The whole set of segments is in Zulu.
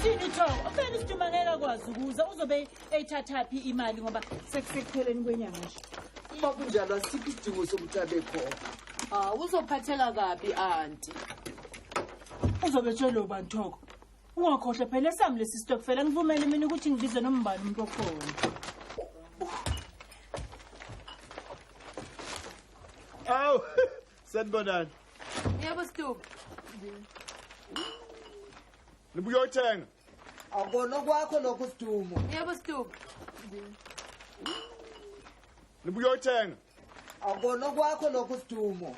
Uthini Thoko? Phela isiduma ngeke akwazi ukuza uzobe eyithathaphi imali ngoba sekusekupheleni kwenyanga nje. Uma kunjalo asikho isidingo sokuthi abe khona. Ah, uzophatheka kabi anti. Uzobe tshelo ubani Thoko? Ungakhohlwa phela esami lesi stokfela ngivumele mina ukuthi ngibize noma ubani umuntu okhona. Awu, sanibonani. Yebo Sidumo. Nibuye uyothenga. Akona kwakho lokho Sidumo. Yebo Sidumo. Nibuye uyothenga. Akona kwakho lokho Sidumo.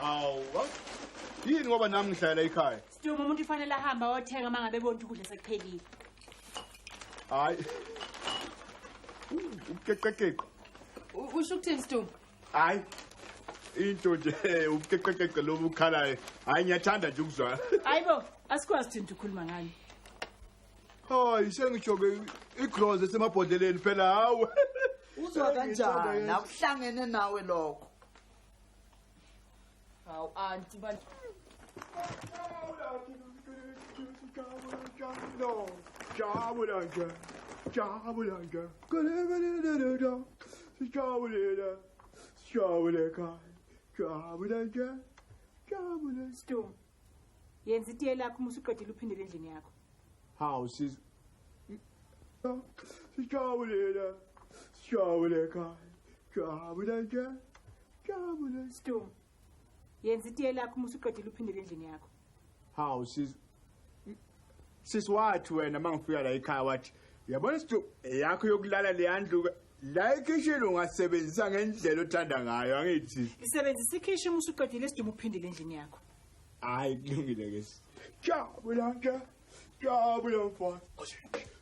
Hawu. Yini ngoba nami ngihlala ekhaya? Sidumo umuntu ufanele ahambe ayothenga uma ngabe ebona ukuthi ukudla sekuphelile. Hayi. Ubukeqekeqe. Usho ukuthini Sidumo? Hayi. Into nje ubukeqekeqe lobu ukhalayo. Hayi ngiyathanda nje ukuzwa. Hayibo, asikwazi thina ukukhuluma ngani. Hayi sengisho ke igroze esemabhodleleni phela hawu. Uzwa kanjani? Akuhlangene nawe lokho. Hawu anti bantu. Jabula nje. Jabula nje. Jabula. Jabula ekhaya. Jabula nje. Jabula. Sidumo. Yenza itiye lakho uma usuqedile uphindele endlini yakho. Hawu sis. Jabula. Jabula ekhaya. Jabula nje. Jabula. Sidumo. Yenza itiye lakho uma usuqedile uphindele endlini yakho. Hawu sis. Sis wathi wena mangifika la ekhaya wathi uyabona sithi yakho yokulala leya ndlu la ekhishini ungasebenzisa ngendlela othanda ngayo angithi sis. Isebenzisa ikhishi uma usuqedile Sidumo uphindele endlini yakho. Hayi kulungile ke sis. Jabula nje. Jabula mfana.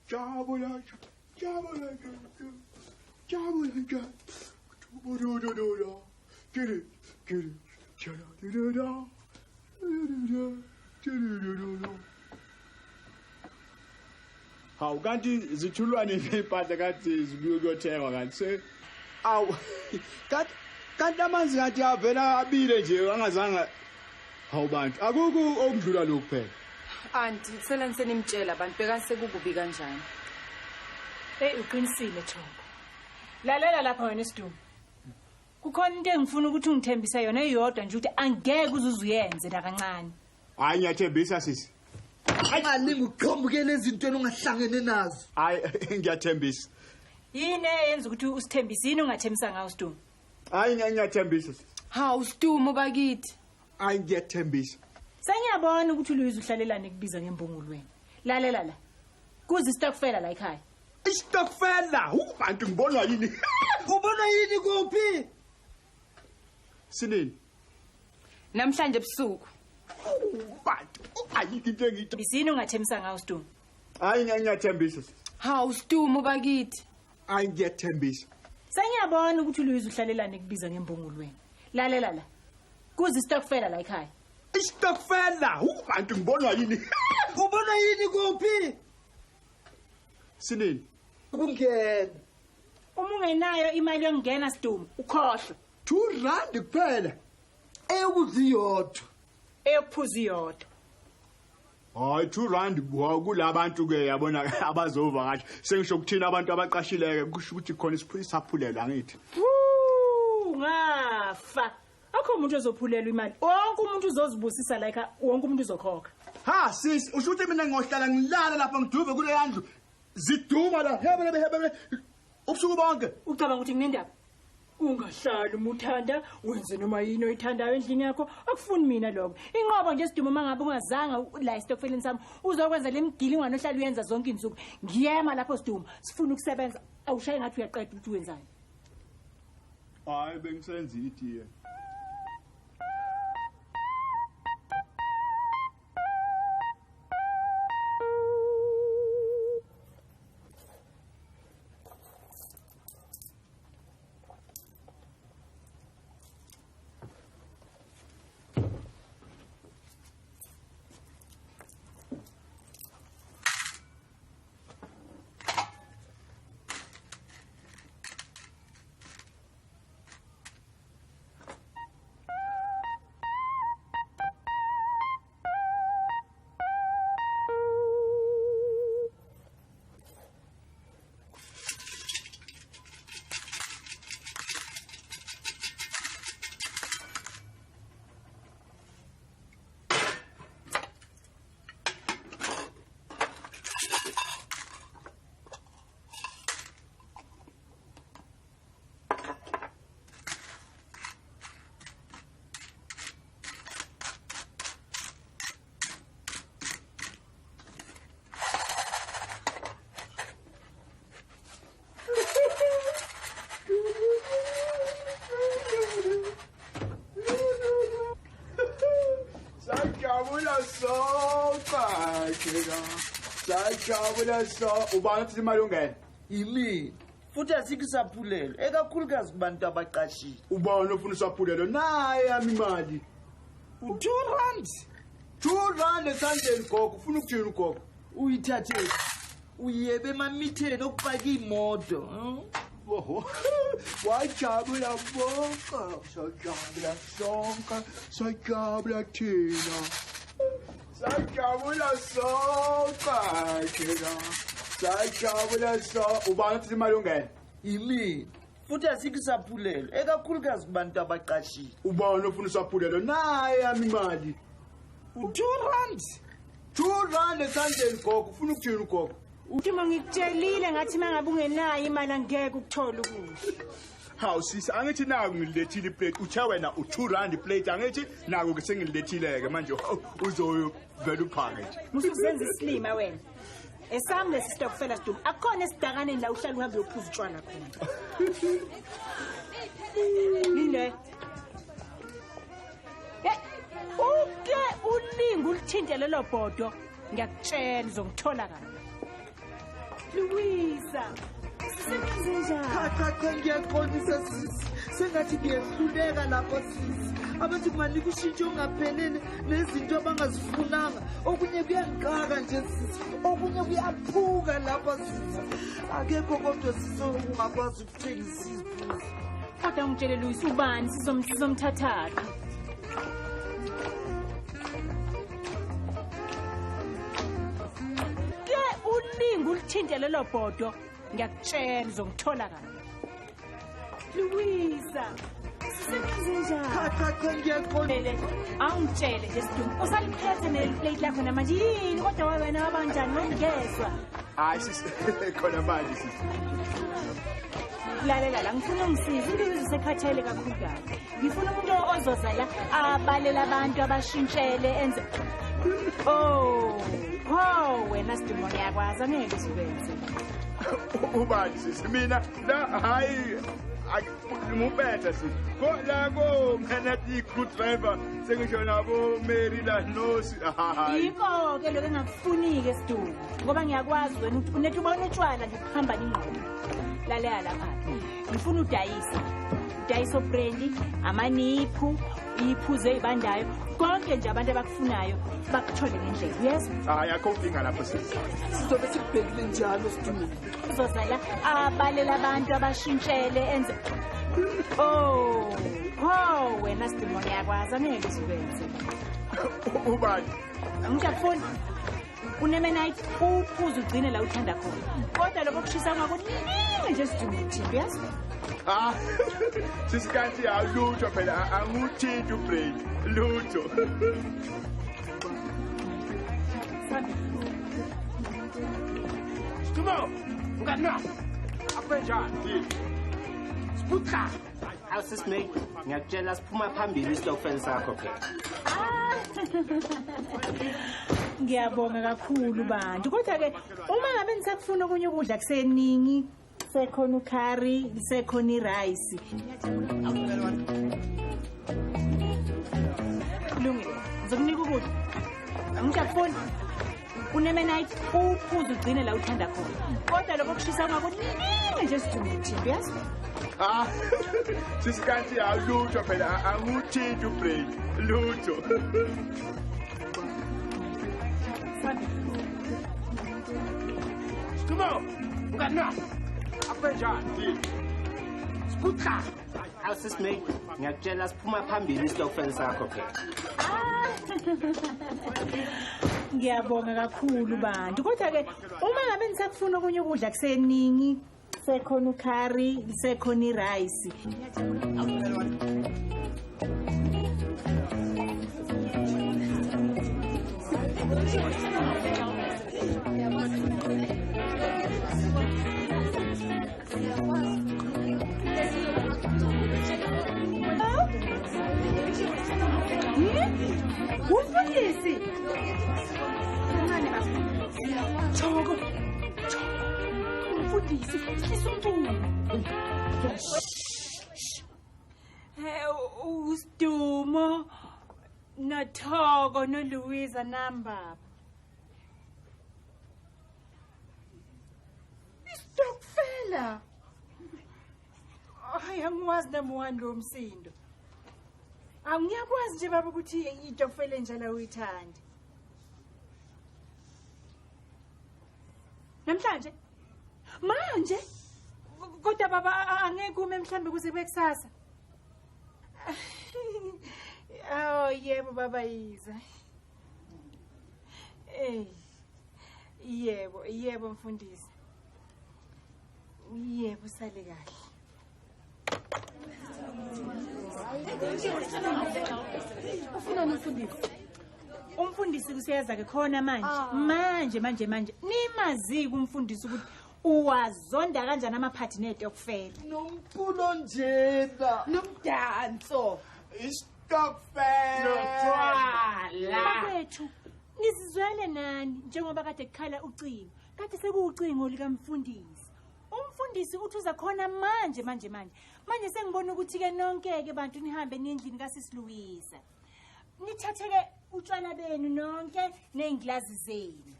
Jabula nje. Jabula nje. Jabula nje. Du-du-du-du-du. Giri giri. Jabula. Du-du-du-du. Hawu kanti zithulwane impahla kanti zibuye kuyothengwa kanti se awu kanti kanti amanzi kanti avela abile nje angazange hawu bantu akukho okudlula lokhu phela. Anti, sela senimtshela abantu beka sekukubi kanjani. Hey uqinisile Thoko. Lalela lapha wena Sidumo. Kukhona into engifuna ukuthi ungithembise yona eyodwa nje ukuthi angeke uzuze uyenze nakancane. Hayi ngiyathembisa sisi. Ungalingi uqhambukele ezintweni ongahlangene nazo. Hayi ngiyathembisa. Yini eyenza ukuthi usithembise yini ungathembisa ngawo Sidumo? Hayi ngiyathembisa sisi. Hawu Sidumo bakithi. Hayi ngiyathembisa. Sengiyabona ukuthi uLouise uhlalelane kubiza ngembongolo wena. Lalela la. Kuze istokfela la ekhaya. Istokfela, ubantu ngibonwa yini? Ubona yini kuphi? Sinini? Namhlanje ebusuku. Bantu, ayikho into engiyitho. Yini ungathembisa ngawo Sidumo? Hayi ngiyathembisa sisi. Hawu Sidumo bakithi. Hayi ngiyathembisa. Sengiyabona ukuthi uLouise uhlalelane kubiza ngembongolo wena. Lalela la. Kuze istokfela la ekhaya. Istokfela, ubantu ngibonwa yini? Ubona yini kuphi? Sinini? Ukungena. Uma ungenayo imali yokungena Sidumo, ukhohlwe. 2 rand kuphela. Eyokudla iyodwa. Eyokuphuza iyodwa. Hayi 2 rand kulabantu ke yabona abazovakasha. Sengisho ukuthina abantu abaqashileke kusho ukuthi khona isaphulelo angithi. Woo, ngafa. Akho umuntu ozophulelwa imali. Wonke umuntu uzozibusisa like wonke umuntu uzokhokha. Ha sis, usho ukuthi mina ngohlala ngilala lapha ngiduve kule yandlu. Ziduma la hebele hebele ubusuku bonke. Ucabanga ukuthi nginendaba? Ungahlali uma uthanda wenze noma yini oyithandayo endlini yakho akufuni mina lokho. Inqobo nje Sidumo uma ngabe ungazanga la esitokfeleni sami uzokwenza le mgilingwane ohlala uyenza zonke izinsuku. Ngiyema lapho Sidumo, sifuna ukusebenza. Awushaye ngathi uyaqeda ukuthi wenzani. Hayi bengisenza itiye. sonke thina. Sajabula so ubani uthi imali ungena? Yimina. Futhi asikho isaphulelo, ekakhulukazi kubantu abaqashile. Ubani ofuna isaphulelo? Naye yami imali. U2 rand. 2 rand esandleni gogo, ufuna ukuthini ugogo? Uyithathe uyebe emamitheni okupaka imoto. Oho. Wajabula bonke, sajabula sonke, sajabula thina. Sajabula sonke thina. Sajabula so ubani uthi imali ungena? Yimina. Futhi asikho isaphulelo, ekakhulukazi kubantu abaqashile. Ubani ofuna isaphulelo? Naye yami imali. U2 rand. 2 rand esandleni gogo, ufuna ukuthini ugogo? Uthi ngikutshelile ngathi mangabe ungenayo imali angeke ukuthole ukudla. Hawu sisi, angithi naku ngilethile iplate. Uthe wena u2 rand iplate, angithi naku ke sengilethile ke manje uzovela uphake nje. Musuzenza isilima wena. Esami lesi stokfela Sidumo. Akukhona esidakaneni la uhlala uhambe uyophuza utshwala khona. Yini? Uke ulinga ulithinte lelo bhodo, ngiyakutshela uzongithola kabi. Luisa, sisebenze njani? Cha cha ngiyaqondisa sisi. Sengathi ngiyehluleka lapho sisi. Abantu kubanika ushintsho ongaphelele nezinto abangazifunanga. Okunye kuyangiqaka nje sisi. Okunye kuyaphuka lapho sisi. Akekho kodwa sisi ongakwazi ukuthengisa iziphuzo. Kodwa ngitshele Luisa ubani sizomthathaphi? Ulithinte lelo bhodo, ngiyakutshela uzongithola kabi. Luisa, sisebenze njani? Cha cha ngiyaqonda. Awungitshele nje Sidumo, usaliphethe neliplate lakho namanje yini kodwa wena wabanjani ngongezwa? Hayi sisi, khona manje sisi. Lalela la, ngifuna ungisize, into isekhathele kakhulu kabi. Ngifuna umuntu ozoza la abalele abantu abashintshele enze. Oh, oh wena Sidumo ngiyakwazi angeke usubenze. Ubani sisi mina la hayi nguphetha sisi. Ko la ko mina i-crew driver sengisho nabo Mary la nosi. Yiko ke lokho engakufuni ke Sidumo ngoba ngiyakwazi wena ukuthi unethi ubona utshwala nje kuhamba ningqondo. Lalela lapha. Ngifuna udayisa. Udayisa brandy, amaniphu, iphuze ezibandayo, konke nje abantu abakufunayo bakuthole ngendlela. Yes? Hayi akho inkinga lapho sisi. Sizobe sikubhekile njalo Sidumo. Uzozala abalela abantu abashintshele enze. Oh, oh wena Sidumo ngiyakwazi angeke usubenze. Ubani? Ngiyakufuna. Unemenite uphuze ugcine la uthanda khona. Kodwa lokho kushisa kungakuningi nje Sidumo uthini, yazi? Ah, sisi kanti alutho phela anguthinti ubreak lutho. Sidumo, ungathi akwenjani? Sputra. Hawu sisi May, ngiyakutshela siphuma phambili isitokfela sakho phela. Ngiyabonga kakhulu bantu. Kodwa ke uma ngabe nisakufuna okunye ukudla kuseningi, sekhona ukhari, sekhona irice. Kulungile. Ngizokunika ukudla. Ngiyakufuna. Unemenite uphuze ugcine la uthanda khona. Kodwa lokho kushisa kungakuningi nje Sidumo uthini, yazi? Ah, sisi kanti alutho phela anguthinti ubreak lutho. Sidumo, ungathi akwenjani? Sputra. Hawu sisi May, ngiyakutshela siphuma phambili isitokfela sakho phela. Ngiyabonga kakhulu bantu. Kodwa ke uma ngabe nisakufuna okunye ukudla kuseningi, sekhona ukhari, sekhona irice. Umfundisi. Kancane baba. Thoko. Umfundisi, hlisa umculo. Usidumo. Nothoko noLouisa nami baba. Isitokfela. Hayi angiwazi nami wani lo msindo. Angiyakwazi nje baba ukuthi itokfela enjalo uyithande. Namhlanje? Manje? Kodwa baba angeke ume mhlambe kuze kube kusasa. Oh yebo baba yiza. Eh. Yebo, yebo mfundisi. Yebo sale kahle. Ufuna umfundisi? Umfundisi kusiyeza ke khona manje. Manje manje. Nimazi kumfundisi ukuthi uwazonda kanjani amaphathi netokfela. Nomculo njena. Nomdanso. Isitokfela. Notshwala. Bakwethu, nisizwele nani njengoba kade kukhala ucingo. Kade sekuwucingo likamfundisi. Umfundisi uthi uza khona manje. Manje sengibona ukuthi ke nonke ke bantu nihambe nendlini kaSisi Louisa. Nithathe ke utshwala benu nonke nezingilazi zenu.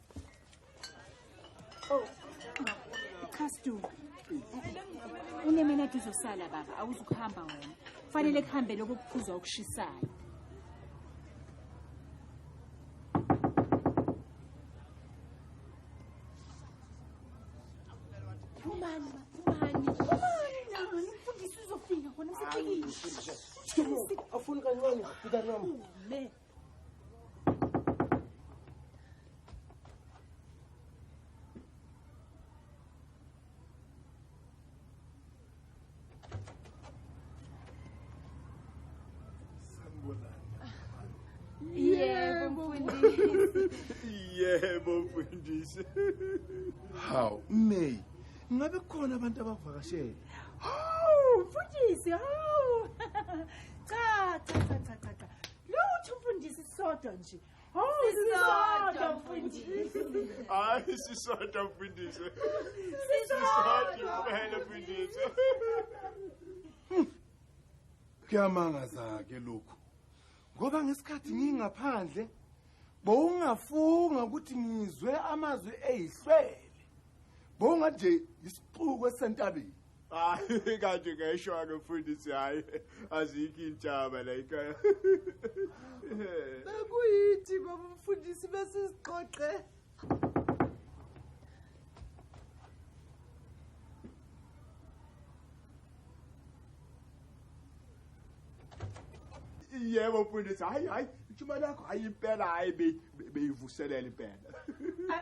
Oh, customer. Uneminati uzosala baba, awuzukuhamba wena. Kufanele kuhambe lokho kuphuzwa okushisayo. Phumani, umfundisi uzofika khona usefikile. Afuni kancane, fika nami. Le. Yebo mfundisi. Hawu, May. Ngabe kukhona abantu abavakashele? Hawu, mfundisi, hawu. Cha. Lutho mfundisi sodwa nje. Hawu, sisodwa mfundisi. Hayi sisodwa mfundisi. Sisodwa kuphela mfundisi. Kuyamangaza ke lokhu. Ngoba ngesikhathi ngingaphandle bowungafunga ukuthi ngizwe amazwi eyihlwele. Bowungathi nje isixuku esentabeni. Hayi kanti ngesho ke mfundisi hayi azikho intaba la ekhaya. Bekuyithi baba mfundisi besizixoxe. Yebo mfundisi hayi ijuma lakho hayi impela hayi beyivuselela impela.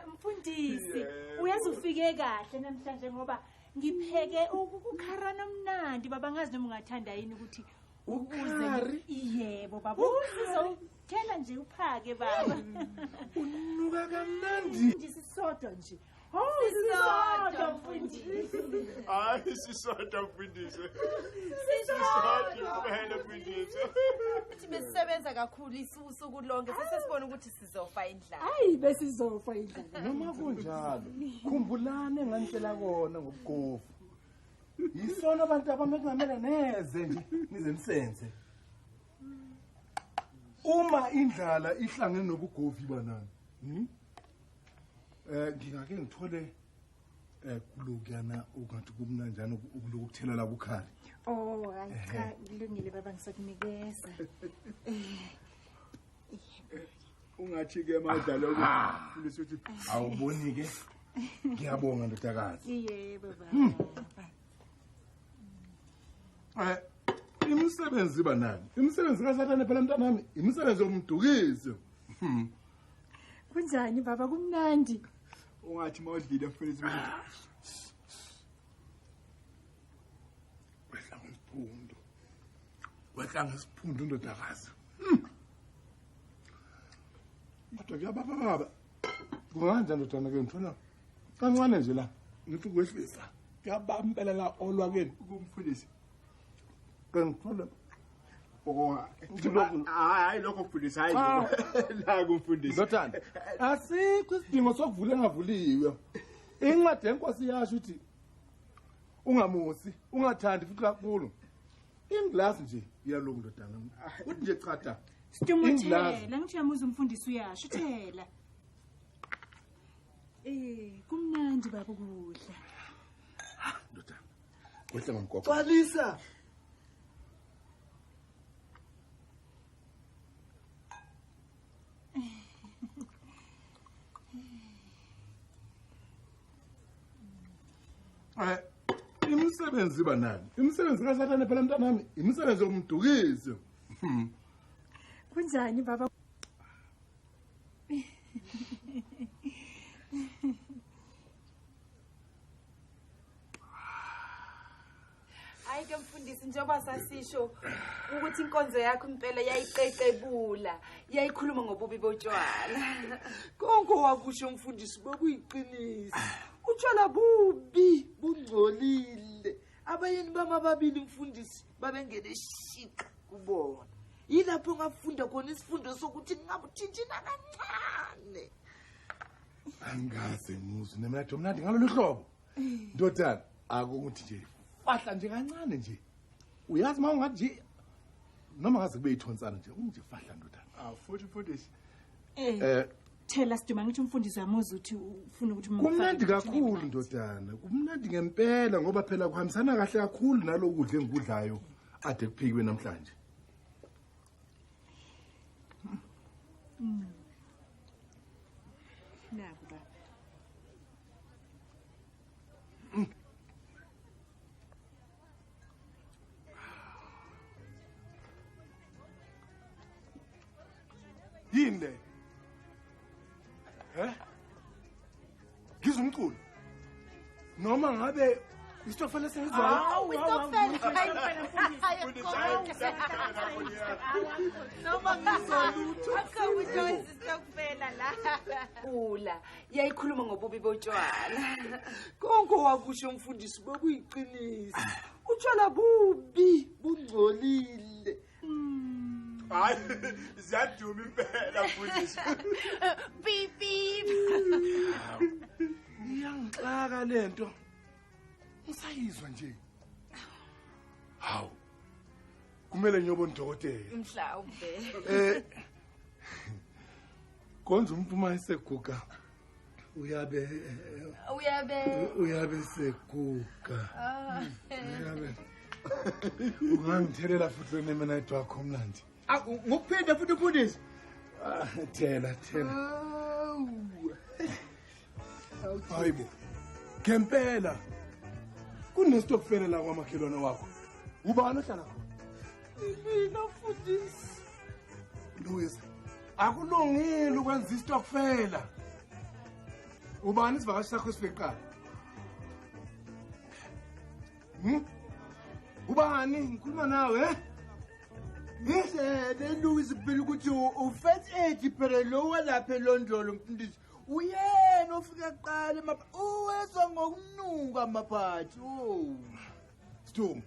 Mfundisi uyazi ufike kahle namhlanje ngoba ngipheke ukukharana omnandi baba ngazi noma ungathanda yini ukuthi ukhari. Yebo baba uzothela nje uphake baba. Unuka kamnandi. Nje sisodwa nje. Hawu sisodwa mfundisi. Hayi sisodwa mfundisi. Sisodwa kuphela mfundisi. Uthi besisebenza kakhulu usuku lonke sesibona ukuthi sizofa indlala. Hayi besizofa indlala. Noma kunjalo khumbulane nganitshela kona ngobugovu. Yisona abantu abamekungamele neze nje nize nisenze. Uma indlala ihlangene nobugovu banani. Ngingake ngithole kulokuyana ungathi kumnanjani ukuthela la kukhali. Oh hayi cha kulungile baba ngisakunikeza. Ungathi ke madla lokho mfundisi uthi awuboni ke. Ngiyabonga ndodakazi. Yebo baba. Imisebenzi banani? Imisebenzi kaSathane phela mntanami, imisebenzi yomdukisi. Kunjani baba kumnandi? Ungathi mawudlile mfundisi wehla ngesiphundu. Wehla ngesiphundu ndodakazi. Kodwa kuyababa baba. Kunganjani ndodana ke ngithola kancane nje la ngithi ukwehlisa. Kuyababa impela la olwakeni kumfundisi. Ke ngithola hayi lokho mfundisi hayi la kumfundisi. Ndodana asikho isidingo sokuvula engavuliwe. Incwadi yenkosi yasho ukuthi ungamusi, ungathandi futhi kakhulu. Inglass nje iyalunga ndodana. Uthi nje chata. Sidumo thela, ngithi uyamuzwa umfundisi uyasho, thela. Kumnandi baba ukudla. Ndodana. Kwehla ngomgogo. Gcwalisa. Imisebenzi banani? Imisebenzi kaSathane phela mntanami, imisebenzi yomdukisi. Kunjani baba? Hayi ke mfundisi, njengoba sasisho ukuthi inkonzo yakho impela yayiqeqebula, yayikhuluma ngobubi botshwala. Konke wakusho umfundisi bekuyiqiniso. Utshwala bubi, bungcolile. Abayeni bami ababili mfundisi babengene shiqa kubona. Yilapho ngafunda khona isifundo sokuthi ngingabuthinti nakancane. Angaze ngizwe nemnandi omnandi ngalolu hlobo. Ndodana, akuthi nje fahla nje kancane nje. Uyazi uma ungathi nje noma ngaze kube yithonsana nje, unje fahla ndodana. Ah, futhi mfundisi. Thela Siduma, ngithi umfundisi uyamuzwa ukuthi ufuna ukuthi Kumnandi kakhulu ndodana, kumnandi ngempela ngoba phela kuhambisana kahle kakhulu nalokudla engikudlayo ade kuphikiwe namhlanje. Naku baba. Yini le? He? Ngizwa umculo. Noma ngabe isitofela sengizwayo? Hawu, istokfela. Noma ngizwa lutho. Akho ujoyce istokfela la. Ula, yayikhuluma ngobubi botshwala. Konke wakusho umfundisi bekuyiqiniso. Utshwala bubi, bungcolile. Hayi, ziyaduma impela mfundisi. Beep beep. Iyangixaka lento. Ngisayizwa nje. Hawu. Kumele ngiyobona udokotela. Mhlawumbe. Konje umuntu uma eseguga uyabe Uyabe uyabe seguga. Uyabe. Ungangithelela futhi lo nemenayidi wakho mnandi. Ah, ngokuphinda futhi mfundisi. Ah, thela thela. Hayibo. Ngempela. Kunesitokfela la kwamakhelwane wakho. Ubani ohlala khona? Mina mfundisi. Louis, akulungile ukwenza isitokfela. Ubani isivakashi sakho esifike kuqala? Ubani? Ngikhuluma nawe, eh? Ngizele Louis phela ukuthi ufet age phela lo walapha elondolo mfundisi. Uyena ofika kuqala emapha. Uwezwa ngokunuka maphathi. Oh. Sidumo.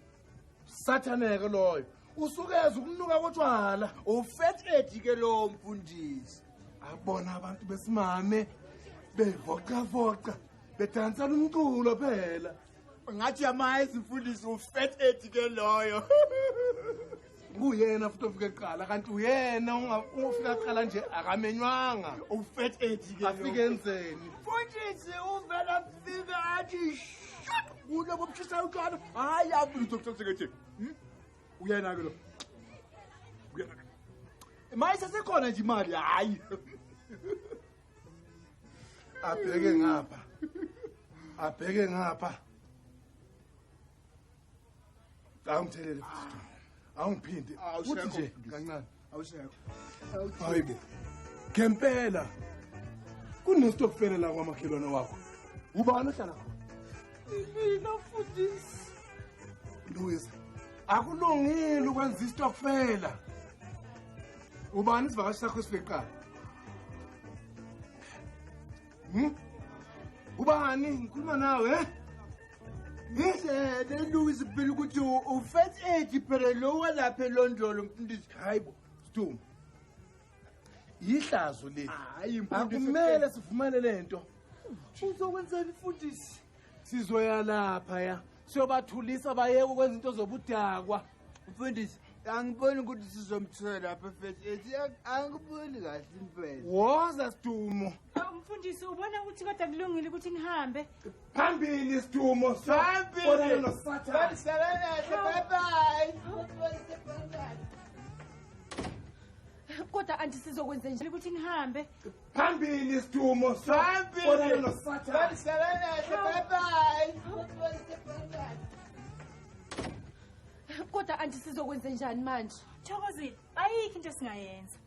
Sathaneke loyo. Usukeza ukunuka kotshwala. Ufet age ke lo mfundisi. Abona abantu besimame bevoca voca bedansa umculo phela. Ngathi yamazi mfundisi ufet age ke loyo. Nguyena futhi ofike kuqala, kanti uyena ufika kuqala nje akamenywanga. Ufet age ke lo. Afike enzeni? Mfundisi uvela fika athi shut kulo bobushisa utshwala. Hayi abuzo kuthi. Uyena ke lo. Uyena. Maye sesekhona nje imali hayi. Abheke ngapha. Abheke ngapha. Awungithelele futhi. Awungiphinde. Uthi nje kancane. Awusekho. Hayibo. Ngempela. Kunesitokfela la kwamakhelwane wakho. Ubani ohlala khona? Mina mfundisi. Louis, akulungile ukwenza isitokfela. Ubani isivakashi sakho esifike kuqala? Ubani? Ngikhuluma nawe, eh? Ngizele Louis phela ukuthi ufet age phela lo walapha elondolo mfundisi. Hayibo, Sidumo. Ihlazo leli. Hayi mfundisi. Akumele sivumele lento. Uzokwenzani mfundisi? Sizoya lapha ya. Siyobathulisa bayeke ukwenza into zobudakwa. Mfundisi, angiboni ukuthi sizomthola lapha mfethu. Angiboni kahle impela. Woza Sidumo. Mfundisi ubona ukuthi kodwa kulungile ukuthi nihambe. Phambili Sidumo. Phambili noSathane. Bye bye. Kodwa anti sizokwenza njani ukuthi nihambe? Phambili Sidumo. Phambili noSathane. Bye bye. Kodwa anti sizokwenza njani manje? Thokozile, ayikho into esingayenza.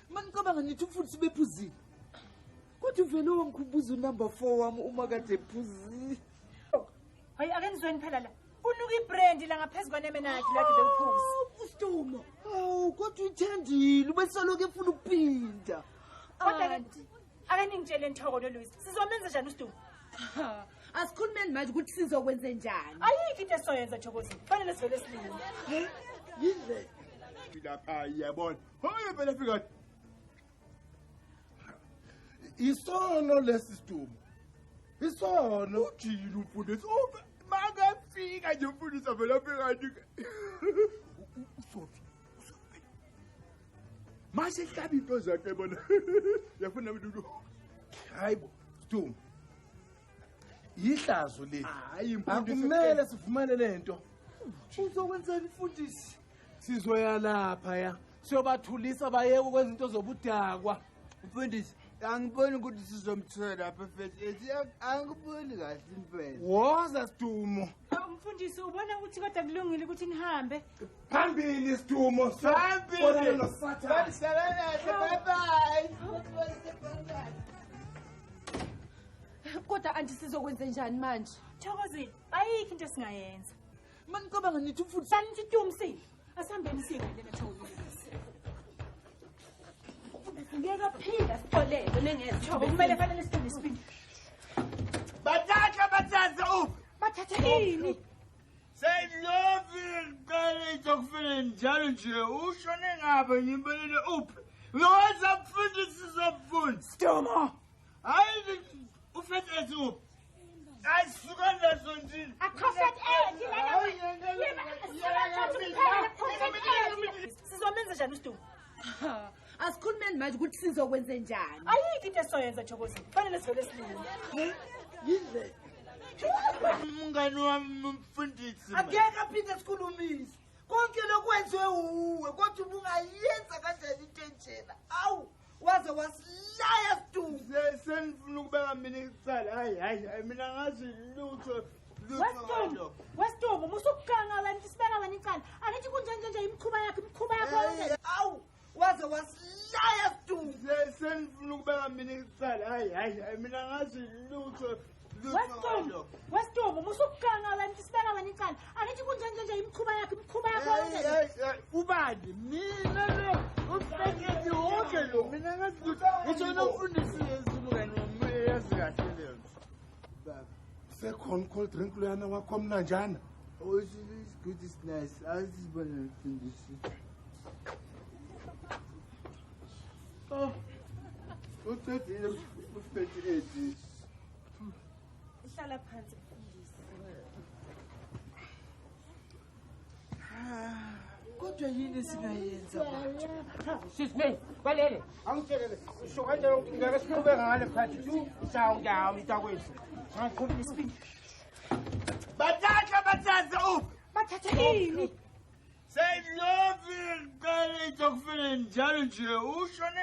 Mangicabanga nithi umfundisi ubephuzile. Kodwa uvele wangikhumbuza unumber 4 wami uma kade ephuzile. Hayi ake nizweni phela la. Kunuka ibrand la ngaphezu kwanemenakhe la kade uphuza. Sidumo. Hawu kodwa uyithandile ubesoloko efuna ukuphinda. Kodwa ake ningitshele Nthoko noLouise. Sizomenza njani uSidumo? Asikhulumeni manje ukuthi sizokwenza njani. Ayikho into esoyenza Thokozile. Kufanele sivele silinde. Yindle. Lapha iyabona. Hayi phela fika. Isono lesi Sidumo. Isono ujile umfundisi. Makafika nje umfundisi avela afika nje. Usothi. Mase hlabi into zakhe bona. Yafuna mina. Hayibo, Sidumo. Ihlazo leli. Hayi mfundisi. Akumele sivumele lento. Uzokwenzani mfundisi? Sizoya lapha ya. Siyobathulisa bayeke ukwenza into zobudakwa. Mfundisi, angiboni ukuthi sizomthola lapha mfethu. Angiboni kahle impela. Woza Sidumo. Mfundisi ubona ukuthi kodwa kulungile ukuthi nihambe. Phambili Sidumo. Phambili noSathane. Bye bye. Kodwa anti sizokwenza njani manje? Thokozile, ayikho into esingayenza. Mangicabanga nithi umfundisi nithi tumsile. Asihambeni singene Thokozile. Ngeke aphila sixolele nengezwe. Kumele fanele siphinde isibindi. Bathatha uphi? Bathatha ini? Seyilovi qale itokufile njalo nje ushone ngabe ngimbelele uphi? Woza mfundisi sizomfundisa. Sidumo. Hayi ufethu ethi uphi? Ayisuka naso nje. Akufet ethi lana. Sizomenza njani uSidumo? Asikhulumeni manje ukuthi sizokwenza njani. Ayikho into esoyenza Thokozile. Kufanele sivele silinde. Yindle. Umngani wami umfundisi. Angeke aphinde sikhulumise. Konke lokwenziwe uwe kodwa ubungayenza kanjani into enjena? Awu waze wasilaya Sidumo. Senifuna ukubeka mina icala. Hayi hayi mina ngazi lutho. Wesidumo, Wesidumo musukuganga wena sibeka wena icala. Angithi kunjani nje imikhuba yakho, imikhuba yakho. Awu waze wasilaya Sidumo. Senifuna ukubeka mina icala. Hayi hayi mina ngazi lutho. Wesidumo, Wesidumo musukuganga wena sibeka wena icala. Angithi kunjani nje imikhuba yakho, imikhuba yakho. Ubani mina lo umfundisi wonke lo mina ngazi lutho. Ngisho nomfundisi umngani wami yazi kahle leyo. Baba Sekhona cold drink loyana wakho mnanjana. Oh, it's good, it's nice. Asibona mfundisi. Oh. Uthethile ufethu. Hlala phansi mfundisi. Kodwa yini singayenza manje? Sisi me, balele. Angitshelele. Usho kanjalo ngeke siqhubeke ngale phathi. Ishawu mntakwethu. Ngikhuluma isibindi. Bathatha uphi? Bathatha ini? Seyilovi qale itokufile njalo nje ushone.